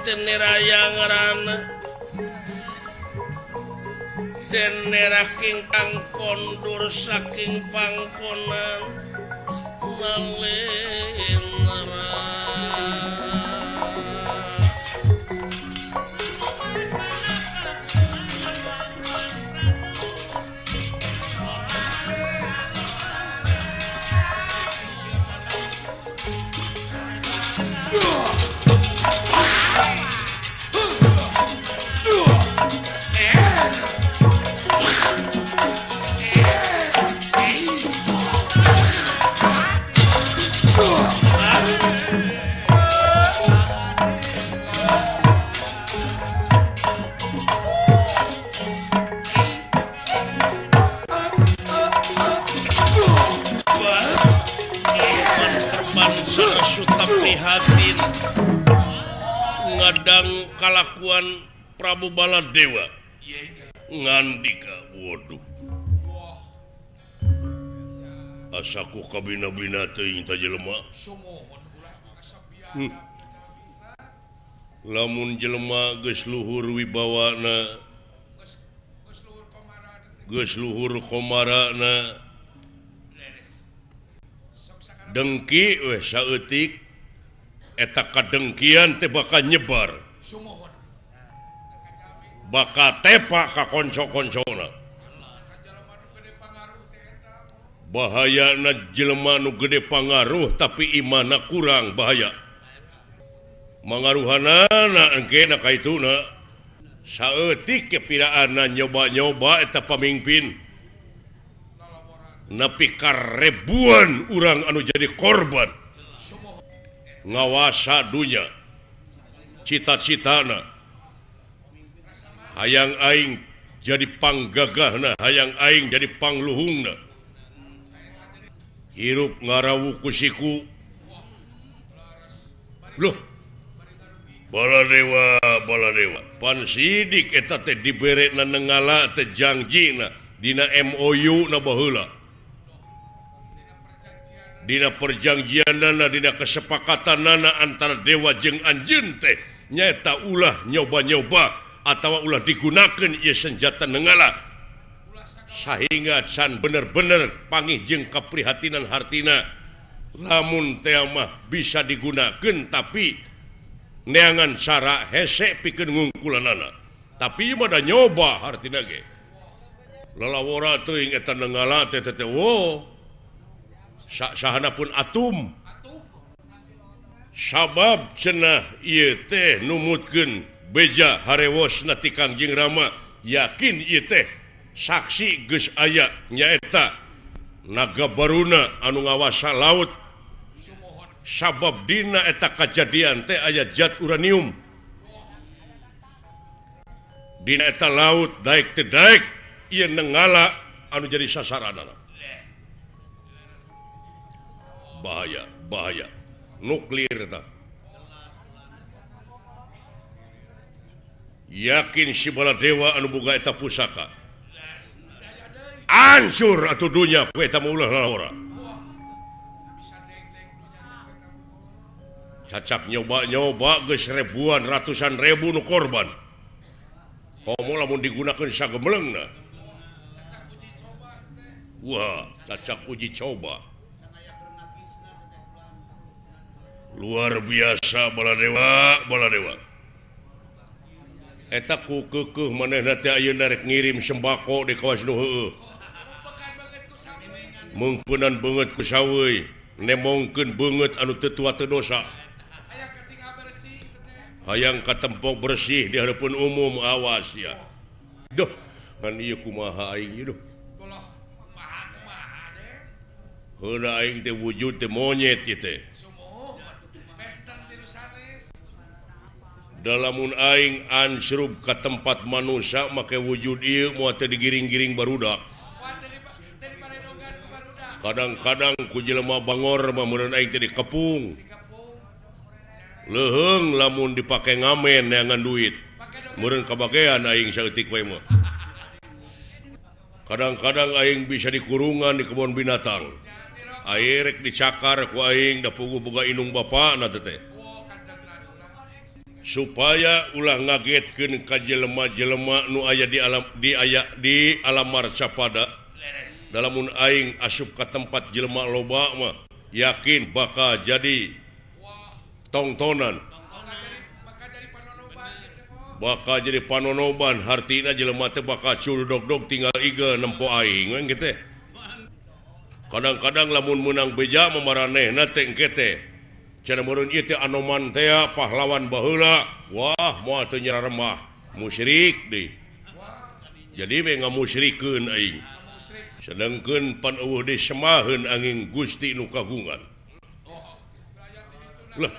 teu niraya ngaranna dene raking kang kondur saking pangkonan nalendra. Prihatin ngadang kalakuan Prabu Baladewa ngandika waduh asaku kabina-bina teuing ta jelema. Lamun jelema geus luhur wibawana geus luhur komarana dengki weh saeutik eta kadengkian teh bakal nyebar bakal tepak ka konco-koncona. Bahayana jelema nu gede pangaruh tapi imana kurang bahaya mangaruhanana engkena ka ituna saeutik kepiraanna nyoba-nyoba eta pamimpin nepi ka ribuan urang anu jadi korban ngawasa dunya cita-citana hayang aing jadi panggagahna hayang aing jadi pangluhungna hirup ngarawu ku siku. Loh Baladewa Baladewa pan sidik eta teh diberena nenggala teh jangjina dina MOU na baheula dina perjanjianana dina kesepakatanana antara dewa jeung anjeun teh nyaeta ulah nyoba-nyoba atawa ulah digunakeun ieu senjata nenggala sahingga can bener-bener pangih jeung kaprihatinan hartina lamun teh mah bisa digunakeun tapi neangan cara hese pikeun ngungkulanana tapi ieu mah da nyoba hartina ge lalawora teuing eta nenggala teh teh wo sahana pun atum sabab cenah ieu teh numutkeun beja harewosna ti Kangjeng Rama yakin ieu teh saksi geus aya nyaeta naga baruna anu ngawasa laut sabab dina eta kajadian teh aya zat uranium dina eta laut daek teu daek ieu nenggala anu jadi sasaranana. Bahaya, bahaya. Nuklir ta. Yakin si Baladewa anu boga eta pusaka. Hancur atuh dunya ku eta mah ulah lalawara. Cacak nyoba-nyoba geus ribuan ratusan ribu nu korban. Komo lamun digunakeun sagemeleungna. Wah, cacak uji coba. Luar biasa Baladewa, Baladewa. Eta ku keukeuh manehna teh ayeuna rek ngirim sembako di kawas nu heueuh. Mungpunan beungeut ku saweuy, nemongkeun beungeut anu teu tua teu dosa. Hayang katempo bersih di hareupeun umum awas ya. Duh, kan ieu kumaha aing ieu duh. Heula aing teh wujud teh monyet ieu teh. Dalamun aing ansrub ka tempat manusia make wujud ieu moal teh digiring-giring barudak. Kadang-kadang ku jelema bangor mah meureun aing teh dikepung. Leuheung lamun dipake ngamen neangan duit. Meureun kabagean aing saeutik we mah. Kadang-kadang aing bisa dikurungan di kebun binatang. Aing rek dicakar ku aing da puguh boga indung bapana teh. Supaya ulah ngagetkeun ka jelema-jelema nu aya di alam di aya di alam marcapada. Dalamun aing asup ka tempat jelema loba mah yakin bakal jadi tongtonan. Bakal jadi panonoban hartina jelema teh bakal culdog-dog tinggal igel nempo aing we kitu teh. Kadang-kadang lamun meunang beja mamaranehna teh engke teh. Cenah meureun ieu teh Anoman teh pahlawan baheula. Wah, moal teu nyararemah musyrik deui. Jadi we ngamusyrikeun aing. Sedengkeun pan eueuh disemaheun angin Gusti nu kagungan. Lah.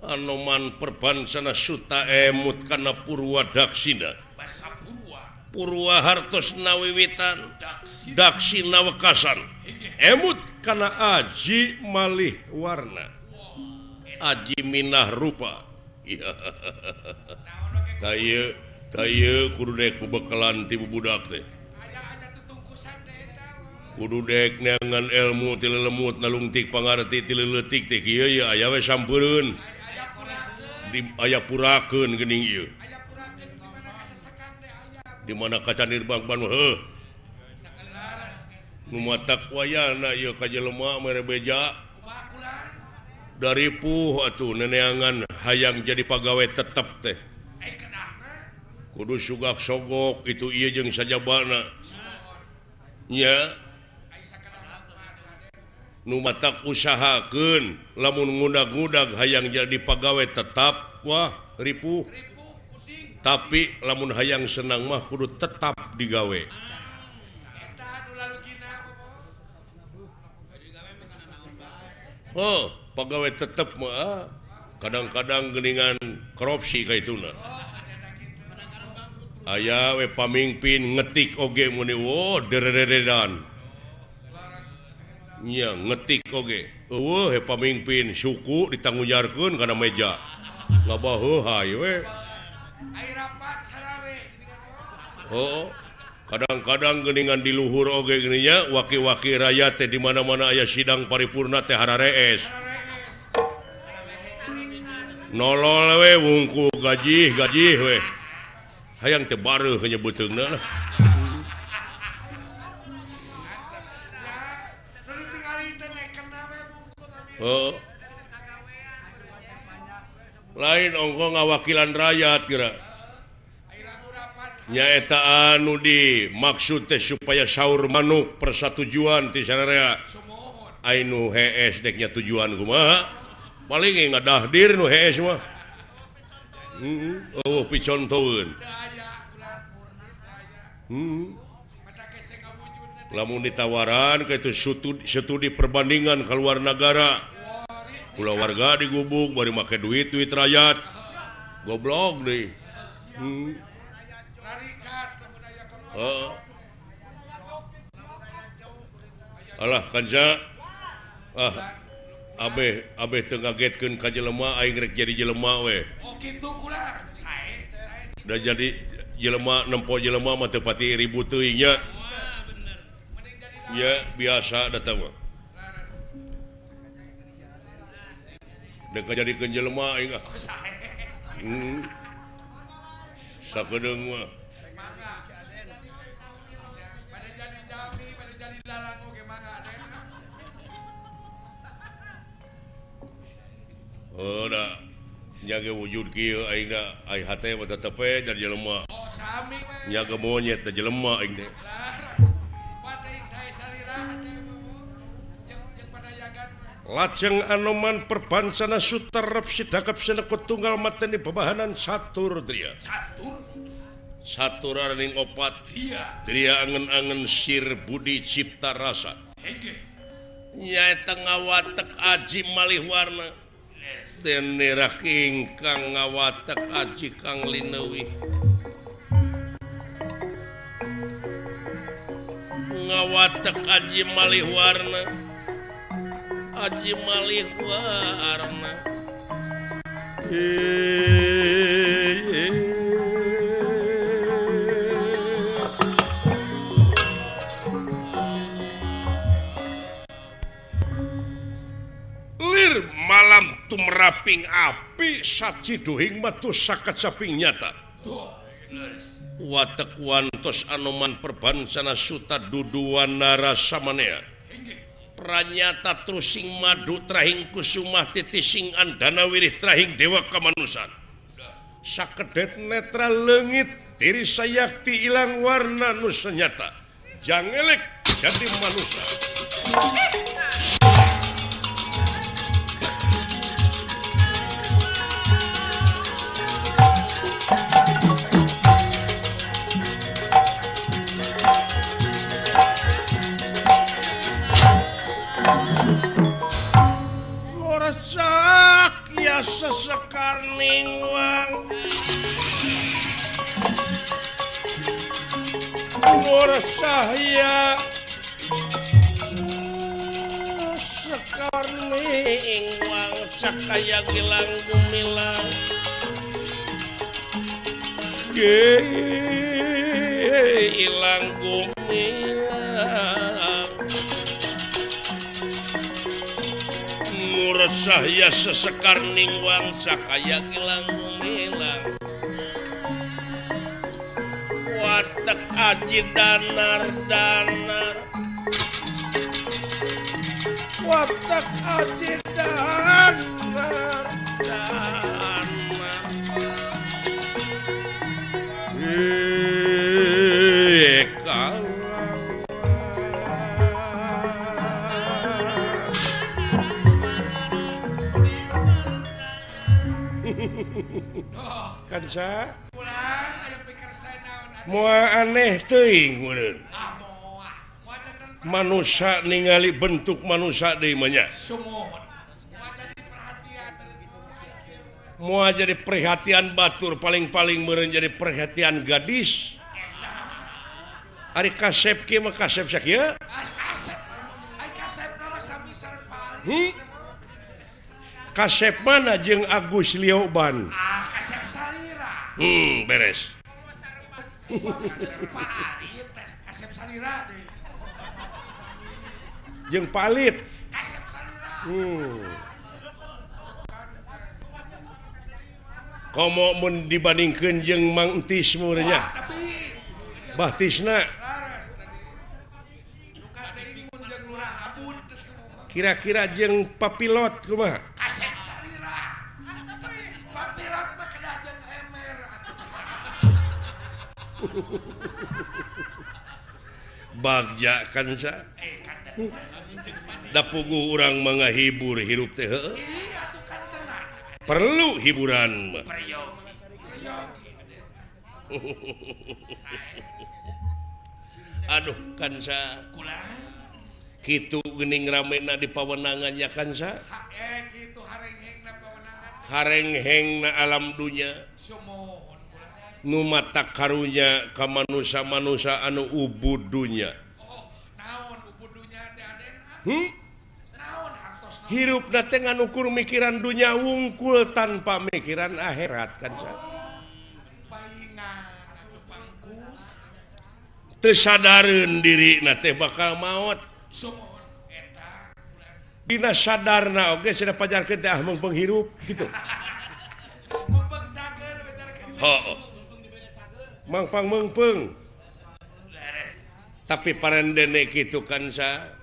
Anoman perbansana suta emut kana Purwa Daksina. Purwa hartos nawiwitan Daksina wekasan. Emut kana aji malih warna. Aji minah rupa. Tah ieu kudu dek bebekalan ti bubudak teh. Kudu dek neangan ilmu ti lelemut nalungtik pangarti ti leutik teh kieu ye aya we sampeureun. Aya purakeun geuning ieu. Di mana kaca nirbang ban heuh. Nu matak wayana ieu ka jelema mere beja. Daripuh atuh neneangan hayang jadi pagawe tetep teh. Kudu sugak sogok itu ieu jeung sajabana. Nya nu matak usahakeun lamun ngudag-ngudag hayang jadi pagawe tetap wah ripuh. Tapi lamun hayang senang mah kudu tetap digawe. Oh, pagawe tetep mah kadang-kadang geuningan korupsi kaituna. Aya we pamingpin ngetik oge muni wo derederedan. Nya ngetik oge. Eueuh he pamingpin suku ditanggujarkeun kana meja. Ngabaheuh we. Oh, kadang-kadang geuningan di luhur oge geuning waki-waki rakyat teh di mana-mana aya sidang paripurna teh hararees. Nolol we wungku gaji-gaji we. Hayang teh bareuh nyebutkeunna lah. Oh. Lain ongko ngawakilan rakyat kira. Nyaeta anu di maksud teh supaya saur manuk persatujuan ti sararea. Ai nu hees dek nya tujuan kumaha? Paling ngadahdir nu hees mah. Oh, picontoeun. Lamun ditawaran ka itu studi perbandingan keluar nagara. Kulawarga digubuk bari make duit duit rakyat. Goblok deui. Oh. Alah kanca. Ah, abeh abeh teu ngagetkeun ka jelema aing rek jadi jelema we. Oh kitu kula. Sae sae. Da jadi jelema nempo jelema mah teu pati ribut teuing nya. Ya biasa datang mah. Dek jadikeun jelema aing ah. Sakedeung mah. Bade jadi jami, bade jadi dalang oge mangga Aden. Oh da nyaga wujud kieu aing da ai hate mah tetep we jadi jelema. Oh sami we. Nyaga monyet da jelema aing teh. Lajeng Anoman perbansana suterep sidakep sinekut tunggal mateni bebahanan satur dria. Satur? Satur araning opat. Iya. Dria angen-angen sir budi cipta rasa. Hege. Nyaeta ngawatek aji malih warna. Dene ingkang ngawatek aji kang lineuwih. Ngawatek aji malih warna. Aji malih warna. Lir malah Paraping api saciduhing metu sakecaping nyata. Watek wantos anoman perbansana suta duduan narasamanea. Pranyata trusing madu trahing kusumah titising andana wirih trahing dewa kamanusan. Sakedet netra leungit diri sayakti ilang warna nu senyata. Jangelek jadi manusia. Ngorsak ya sesekar ningwang. Ngorsak ya sekar ningwang cakaya gilang gumilang. Ilang gumilang. Nguresah ya sesekar ningwang sakaya gilang gumilang. Watek aji danar danar. Watek aji danar danar. Kansa moal aneh teuing meureun. Manusa ningali bentuk manusa deui mah nya. Moal jadi perhatian batur paling-paling meureun jadi perhatian gadis. Ari kasep kieu mah kasep sakieu. Kasep mana jeung Agus Lioban? Kasep salira. Beres. Kasep salira deui. Jeung Palit. Kasep salira. Komo mun dibandingkeun jeung Mang Entis meureun nya. Bahtisna. Kira-kira jeung Papilot kumaha? Kasep salira. Papilot mah kedah jeung emer. Bagja kan sa. Da puguh urang mah ngahibur hirup teh heueuh. Perlu hiburan mah. Aduh kan sa. Kitu geuning ramena di pawenangannya kan sa. Kitu harenghengna pawenangan. Harenghengna alam dunya. Nu mata karunya ka manusa-manusa anu ubud dunya. Oh, naon ubud dunya teh Aden? Naon hartosna? Hirupna teh ngan ukur mikiran dunya wungkul tanpa mikiran akhirat kan sa. Paingan atuh pangkus. Teu sadareun dirina teh bakal maot. Dina sadarna oge cenah pajarkeun teh ah meungpeung hirup gitu. Meungpeung cager pajarkeun. Heuh. Mangpang meungpeung. Tapi parendene kitu kan sa.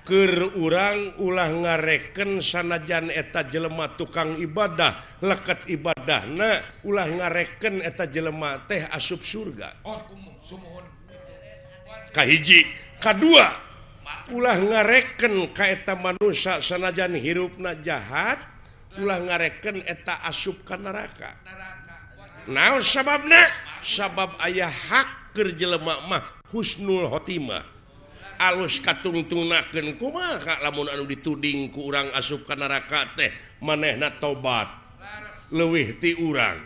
Keur urang ulah ngareken sanajan eta jelema tukang ibadah, leket ibadahna ulah ngareken eta jelema teh asup surga. Oh, sumuhun. Kahiji, kadua ulah ngareken ka eta manusa sanajan hirupna jahat, ulah ngareken eta asup ka neraka. Naon sababna? Sabab aya hak keur jelema mah husnul khotimah. Alus katungtungnakeun kumaha lamun anu dituding ku urang asup ka neraka teh manehna tobat leuwih ti urang.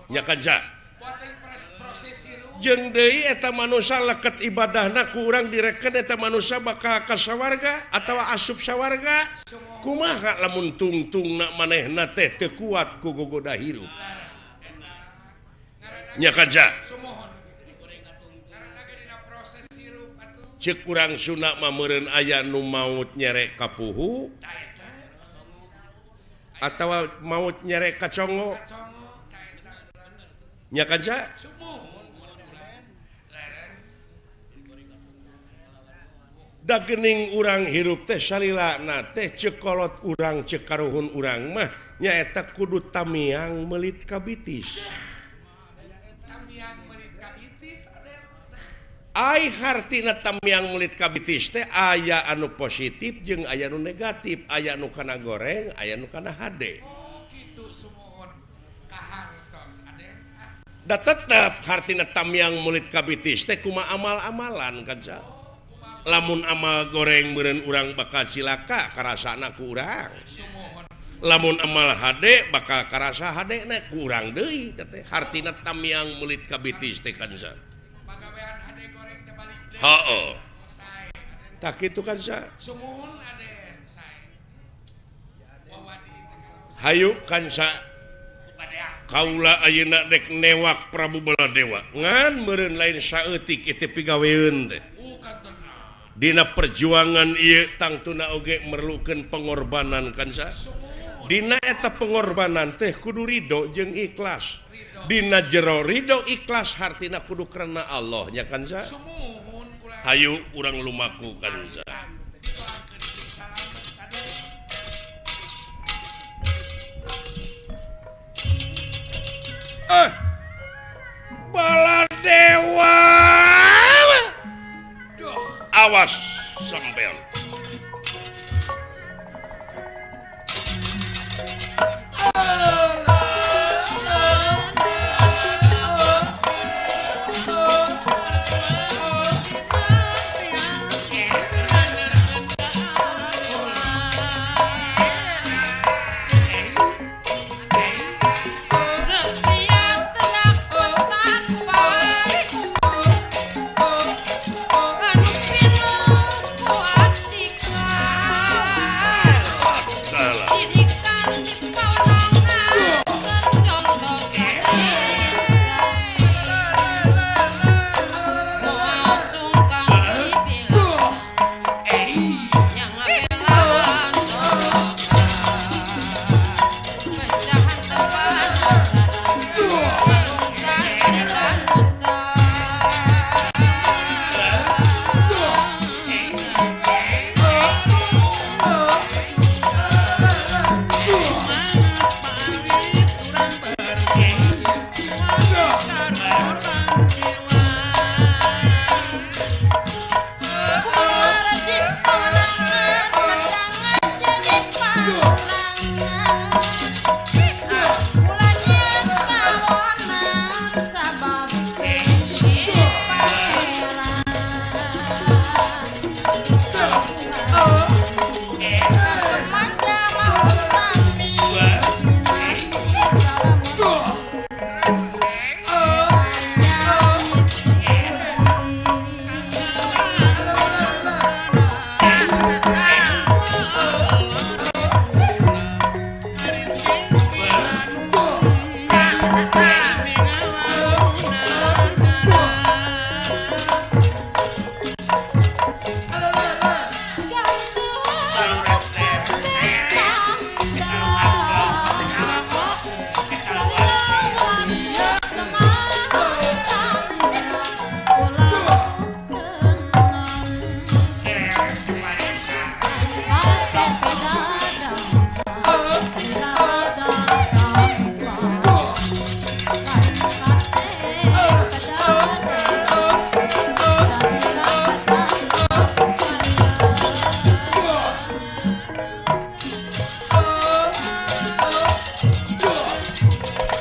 Nya kan sa? Jeung deui eta manusa leket ibadahna ku urang direken eta manusa bakal ka sawarga atawa asup sawarga. Kumaha lamun tungtungna manehna teh teu kuat ku gogoda hirup. Nya kan sa? Ceuk urang Sunda mah meureun aya nu maut nyerek kapuhu. Atawa maut nyerek kacongo. Nya kanca? Da geuning urang hirup teh salilana teh cekolot urang cekaruhun urang mah nyaeta kudu tamiang meulit kabitis. Tamiang meulit kabitis Aden. Ai hartina tamiang meulit kabitis teh aya anu positif jeung aya anu negatif, aya anu kana goreng, aya anu kana hade. Oh kitu sumuhun kahartos Aden. Da tetep hartina tamiang meulit kabitis teh kumaha amal-amalan kanca. Lamun amal goreng meureun urang bakal cilaka karasana ku urang. Lamun amal hade bakal karasa hadena ku urang deui teh. Hartina tamiang meulit kabitis teh kanca. Pagawean hade goreng teh balik deui. Heeh. Tah kitu kanca. Sumuhun Aden sae. Hayu kanca. Kaula ayeuna dek newak Prabu Baladewa. Ngan meureun lain saeutik ieu pigaweun teh. Dina perjuangan ieu tangtuna oge merlukeun pengorbanan kanca. Dina eta pengorbanan teh kudu ridho jeung ikhlas. Dina jero ridho ikhlas hartina kudu karena Allah nya kanca. Hayu urang lumaku kanca. Ah, Baladewa. Awas sampean.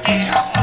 Yeah.